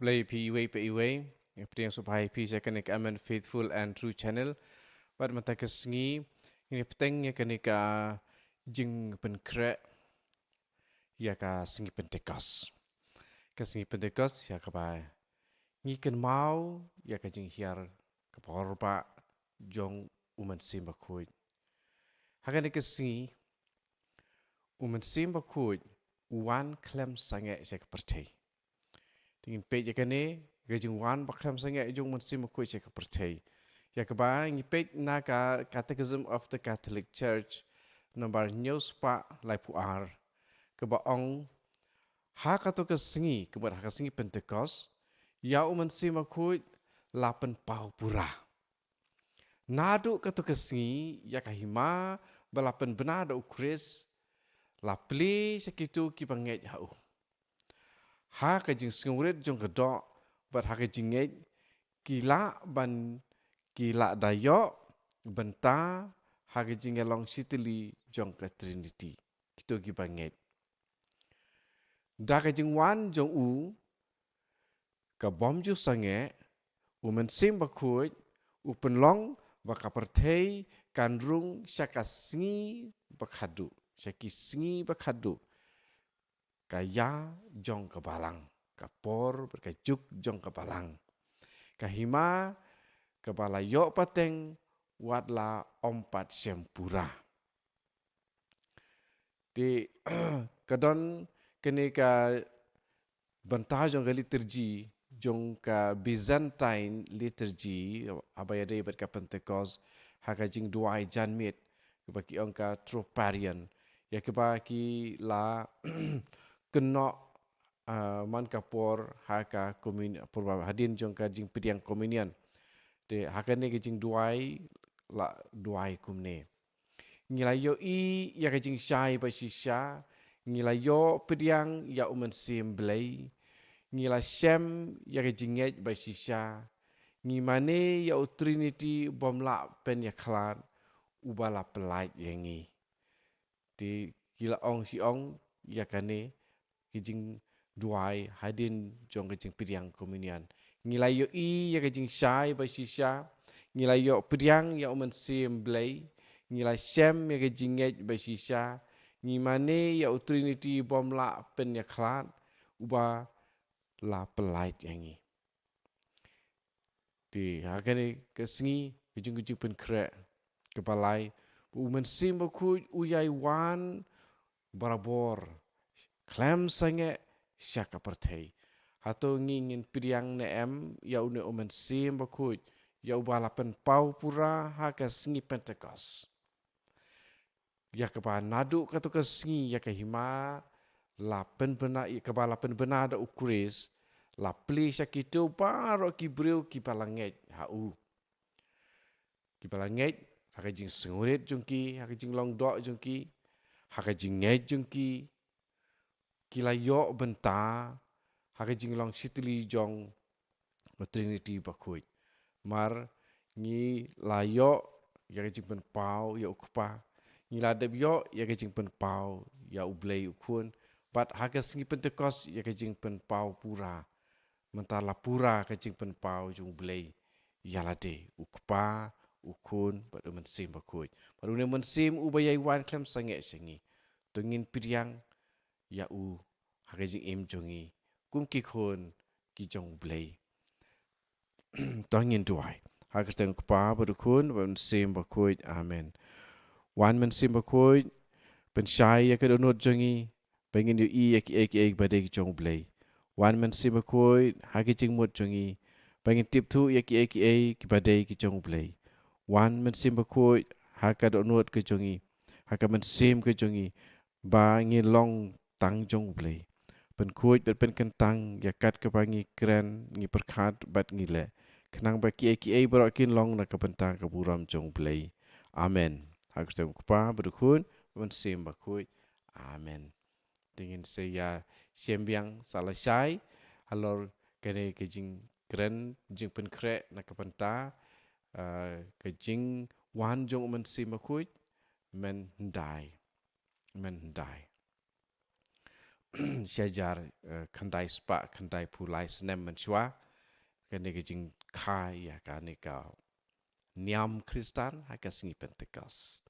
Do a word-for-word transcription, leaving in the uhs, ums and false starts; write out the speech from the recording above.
Khublei phi iwei pa iwei. Nga pdiang sngewbha ïa phi sha kane ka Amen Faithful and True Channel. Bad mynta ka sngi ngin ïa bteng ïa kane ka jingpynkhreh ïa ka sngi Pentekost. Ka sngi Pentekost ïa kaba ngi kynmaw ïa ka jinghiar kaba horbah jong U Mynsiem Bakhuid. Ha kane ka sngi U Mynsiem Bakhuid u wan khlem sangeh sha ka pyrthei. Te ngin peit ïa kane, ka jingwan ba khlem sangeh jong U Mynsiem Bakhuid sha ka pyrthei. Ïa kaba ngi peit na ka Catechism of the Catholic Church, nombar hynñiew spah laiphew ar, kaba ong, ha kato ka sngi, ka mut ha ka sngi Pentekost, ïa U Mynsiem Bakhuid la pynpaw pura. Naduh kato ka sngi, ïa ka hima ba la pynbna da U Khrist, la plie sha kito kiba ngeit ha u. Ha ka jingsngewrit jong ka doh bad ha ka jingngeit, ki lah ban, ki lah da ïoh bynta ha ka jingïalong shitylli jong ka Trinity, kito kiba ngeit. Da ka jingwan jong u, ka bym ju sangeh, U Mynsiem Bakhuid u pynlong ba ka pyrthei kan rung sha ka sngi ba khatduh, sha ki sngi ba khatduh, ka ïa jong ka balang, ka por bad ka juk jong ka balang. Ka hima kaba la ïoh pateng wat la ym pat shem pura. Te ka don kane ka bynta jong ka liturgy, jong ka Byzantine liturgy, haba ïadei bad ka Pentecost, ha ka jingduwai janmiet, kaba ki ong ka Troparion, ïa kaba ki la kynnoh, ah, man ka por ha ka communion, por ba hadien jong ka jingpdiang communion. Te ha kane ka jingduwai la duwai kumne. Ngi la ïohi ïa ka jingshai ba shisha, ngi la ïoh pdiang ïa U Mynsiem Blei, ngi la shem ïa ka jingngeit ba shisha, ngi mane ïa U Trinity bym lah pynïakhlad, uba la pyllait ïa ngi. Te ki la ong shi ong ïa kane ka jingduwai hadien jong ka jingpdiang communion. Ngi la ïohi ïa ka jingshai ba shisha, ngi la ïoh pdiang ïa U Mynsiem Blei, ngi la shem ïa ka jingngeit ba shisha, ngi mane ïa U Trinity bym lah pynïakhlad, uba la pyllait ïa ngi. Te ha kane ka sngi, ka jong ka jingpynkhreh kaba lai, ba U Mynsiem Bakhuid u ïai wan barabor, khlem sangeh sha ka pyrthei. Hato ngi ngin pdiang ne em ïa une U Mynsiem Bakhuid, ïa uba la pynpaw pura ha ka sngi Pentecost? Ïa kaba naduh kato ka sngi ïa ka hima la pynbna, ïa kaba la pynbna da U Khrist, la plie sha kito baroh ki briew kiba la ngeit ha u. Kiba la ngeit ha ka jingsngewrit jong ki, ha ka jinglong doh jong ki, ha ka jingngeit jong ki, ki la ïoh bynta ha ka jinglong shitylli jong U Trinity Bakhuid. Mar ngi la ïoh ïa ka jingpynpaw ïa U Kpa, ngi la dep ïoh ïa ka jingpynpaw ïa U Blei U Khun, bad ha ka sngi Pentecost ïa ka jingpynpaw pura. Mynta la pura ka jingpynpaw jong U Blei ïa lade, U Kpa, U Khun bad U Mynsiem Bakhuid. Bad une U Mynsiem uba ïai wan khlem sangeh sha ngi, to ngin pdiang ïa u ha ka jingim jong ngi kum ki khun ki jong U Blei. To ngin duwai. Ha ka kyrteng U Kpa bad U Khun bad U Mynsiem Bakhuid. Amen. Wan Mynsiem Bakhuid, pynshai ïa ka dohnud jong ngi ba ngin ïohi ïa kiei kiei kiba dei ki jong U Blei. Wan Mynsiem Bakhuid, ha ki jingmut jong ngi ba ngin tip thuh ïa kiei kiei kiba dei ki jong U Blei. Wan Mynsiem Bakhuid, ha ka dohnud ka jong ngi, ha ka mynsiem ka jong ngi, ba ngi long tang jong U Blei. Pynkhuid bad pynkyntang ïa kat kaba ngi kren, ngi pyrkhat bad ngi leh, khnang ba kiei kiei baroh kin long na ka bynta ka burom jong U Blei. Amen. Ha ka kyrteng U Kpa bad U Khun bad U Mynsiem Bakhuid. Amen. Te ngin sa ïa shem biang sa lashai halor kane ka jingkren, jingpynkhreh na ka bynta, ah, ka jingwan jong U Mynsiem Bakhuid mynhyndai. Mynhyndai. shi hajar, eh, khyndai spah khyndai phew lai snem mynshuwa, kane ka jingkha ïa kane ka niam Khristan ha ka sngi Pentekost.